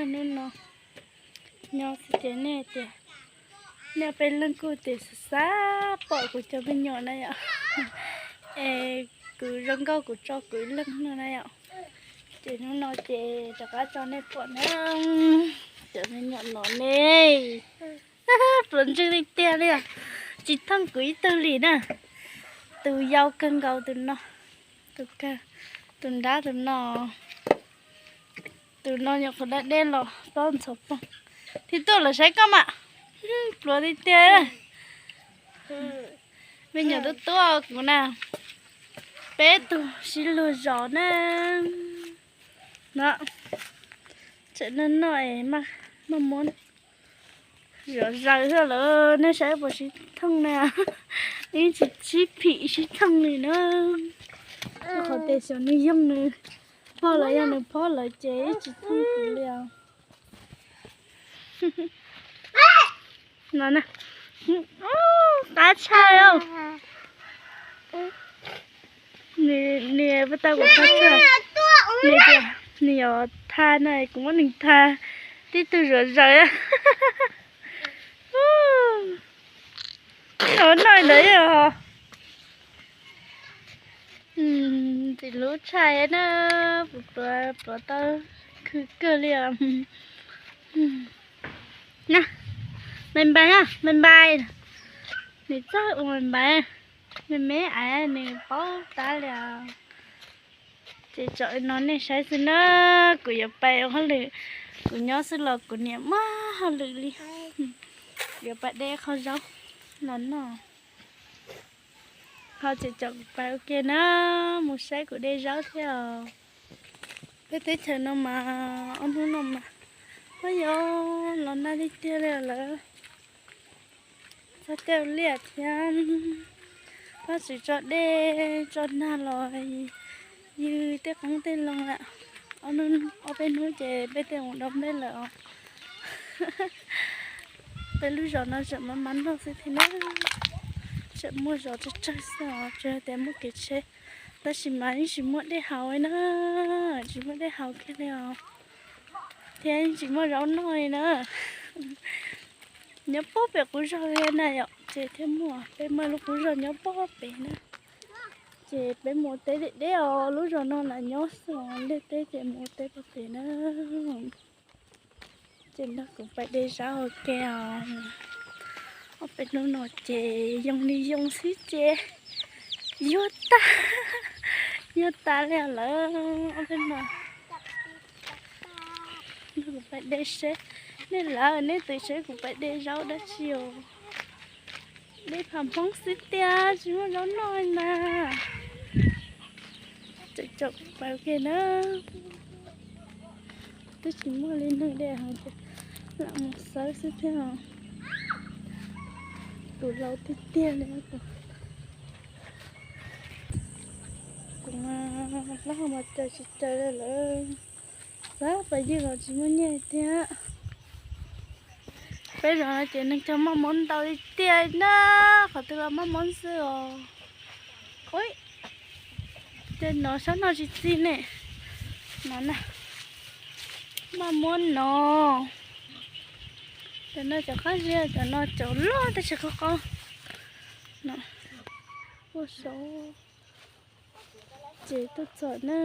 Hnub no nyob xwb ces nej tias, nej peb leeg kuj tias xav xav pom kuv cov me nyuam na yom. Es kuv zoo nkauj kuv tso kuv ib leeg no na yom. Ces hnub no ces rov qab tso nej pom na, cov me nyuam no ne, pluav ntswg li tiag li, tsis thooj kuv ib tug li na. Tus yau kawg nkaus tus no, tus kawg, tus nrab tus no, tus no nyuam qhuav dab deb los plaub ntxhov poog. Thib tuaj lawm saib koj mam, pluav li tiag. Me nyuam tuab tuab kuv na, peb tug sib luag zos na. No, tseem noj noj es maj muab zov zaws thiab lawm, nej saib puas sib thooj na. Ib tsis sib phim sib thooj li na. Qhov tias xyov nws yoog nws pog los yog nws phob lawm ces ib tsis thooj kuv li os. No, qab tshaj os. Nws, nws puas tau kuv qab tshaj, nws tias nws yuav tha na, kuv muab nws tha, tib tug zuav zaws. Ov, noj ntawd os. Ntxim hlub tshaj na, pluav pluav tau khw kawg li os. Na, me npais na, me npais. Nws txawj ua me npais, me me ais nws paub tab li os. Ces tso no nej saib xwb na, kuv yuav pais ua hauj lwm, kuv nyob xwb los kuv niam muaj hauj lwm li. Kuv yuav pais de qho zaub los noj. Ho ces tso kuv pais ua ke na, mus saib kuv de zaub thiab os. Peb teb chaws no mas ob hnub no mas, oj yog los nag tiag tiag li lawm. Txog tej liaj thiab, pab tsis tso dej tso nag los ywg tej qoob tej loo lawm. Ob peb hnub ces peb tej mus dob nplej lawm os. Peb lub zos no tseem maj maj noj xwb thiab na, tseem muaj zos tsawg tsawg xwb os, tsuas yog tias muaj kev tsheb, tab sis mas yeej tsis muaj dej haus na, tsis muaj dej haus kiag li os, thiab yeej tsis muaj zaub noj li na. Nyob puag pem qub zog li na yom, ces thiaj muaj, peb muaj lub qub zog nyob puag pem na. Ces peb mus teb deb deb os, lub zos no lam nyob xwb os, ntiaj teb ces mus teb puag pem na. Ces nrog kuv pais de zaub ua ke os. Ob peb hnub no ces yoo li yoo xwb ces yuag tag, yuag tas li lawm ob peb no. Nrog kuv pais de seb, nej lawv nej twb seb kuv pais de zaub dab tsi os. De pham Hmoob xwb tiag, tsis muaj zaub noj na. Tseem tsom pais ua ke na. Twb tsis muaj li neeg de heev ces lam mus xawb xwb thiab os. Tus laus tiag tiag li. Kuv mas plaub hau mas caws tsis caws li lawm. Xav pais ywg los tsis muaj nyiaj thiab. Peb zos no ces neeg cog maj mob ntau li tiag na, qhov twg los maj mob xwb os. Ui, tej no sab no tsis txi ne. No na, maj mob no. Cov no cov qab zib, cov no cov loj tab sis qaub qaub. No, ua saud. Ces tuaj txog na,